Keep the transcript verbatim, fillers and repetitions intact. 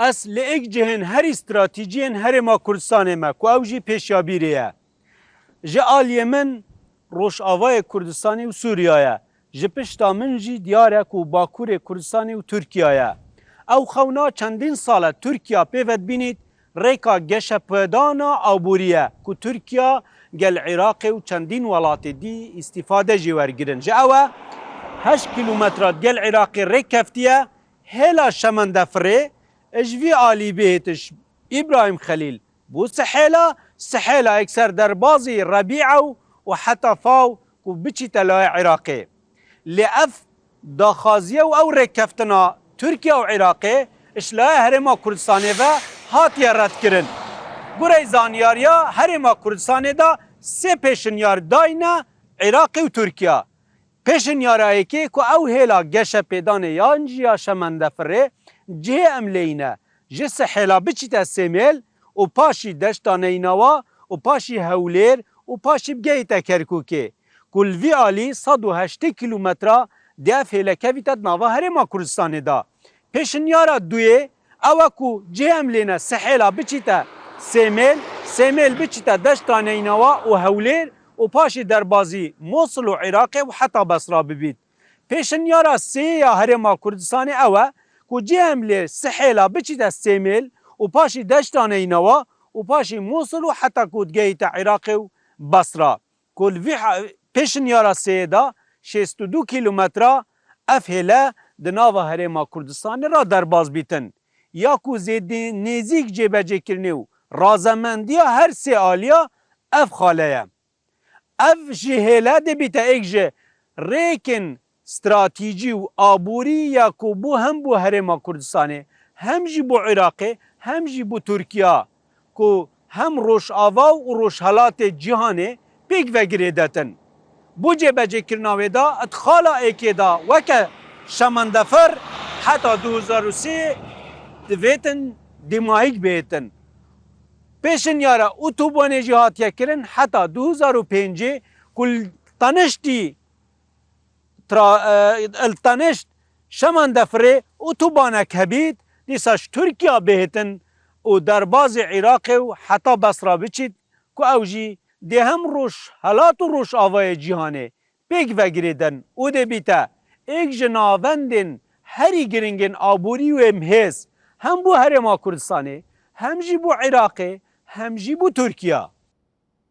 Ez li êk cihên herî stratejî yên Herêma Kurdistanê me ku ew jî pêşiyabîrê ye. Ji aliyê min Rojavayê Kurdistanê û Sûriya ye. Ji pişta min jî diyar e ku Bakurê Kurdistanê û Tirkiya ye. Ew xewna çendîn sal e Tirkiya pê ve dibînît, rêka geşepêdana aborî ye ku Tirkiya gel Iraqê û çendîn welatê dî îstîfade jê wergirin. Ji ew e heşt kîlometre gel Iraqê rêk keftiye, hêla Şemendefirê ji vî alî bihêtiş Îbrahîm Xelîl bû Sihêla, Sihêla yekser derbazî Rebîe û, û heta Faw ku biçîte layê Iraqê. Lê ev daxwaziye û ew rêkeftina Tirkiye û Iraqê ji layê Herêma Kurdistanê ve hatiye redkirin. Gurey zanyariya Herêma Kurdistanê de sê pêşinyar dayne Iraqê û Tirkiye. Pêşinyara yekê ku ew hêla geşepêdanê yan jî ya Şemendefirê cihê em lêyîne, ji Sihêla biçîte Sêmêl û paşî Deşta Neynawa û paşî Hewlêr û paşî bigehîte Kerkûkê, ku li vî alî sed û heştê kîlometre dê ev hêle kevîte di nava Herêma Kurdistanê de. Pêşinyara duyê ew e ku cihê em lêne Sihêla biçîte Sêmêl, Sêmêl biçîte Deşta Neynawa û Hewlêr û paşî derbazî Mosul û Iraqê û heta Besra bibît. Pêşinyara sêyê ya Herêma Kurdistanê ew e ku cihê em lê Sihêla biçîte Sêmêl û paşî Deşta Neynawa û paşî Mosul û heta ku digehîte Iraqê û Besra. Ku li vî ha-, pêşinyara sêyê de şêst û du kîlometre ev hêle di nava Herêma Kurdistanê re derbaz bîtin. Ya ku zêdî nêzîk cêbecêkirinê û razemendiya her sê aliya ev xale ye. Ev jî hêle dê bîte êk ji rêkên stratejî û aborî ya ku bû hem bo Herêma Kurdistanê, hem jî bo Iraqê, hem jî bo Tirkiya, ku hem Rojava û Rojhelatê cîhanê pêk ve girêdetin. Bo cêbecêkirina wê de, di xala êkê de weke Şemendefir heta du hezar û sê divêtin dîmahîk bihêtin. Pêşinyara otobanê jî hatiye kirin heta du hezar û pêncê ku li teniştî tra-, e, li tenişt Şemendefirê otobanek hebît, dîsa ji Tirkiya bihêtin û derbazê Iraqê û heta Besra biçît ku ew jî dê hem Rojhelat û Rojavayê cîhanê pêk ve girêdin û dê bîte êk ji navendên herî giringên aborî û êm hêz hem bo Herêma Kurdistanê, hem jî bo Iraqê, hem jî bo Tirkiya.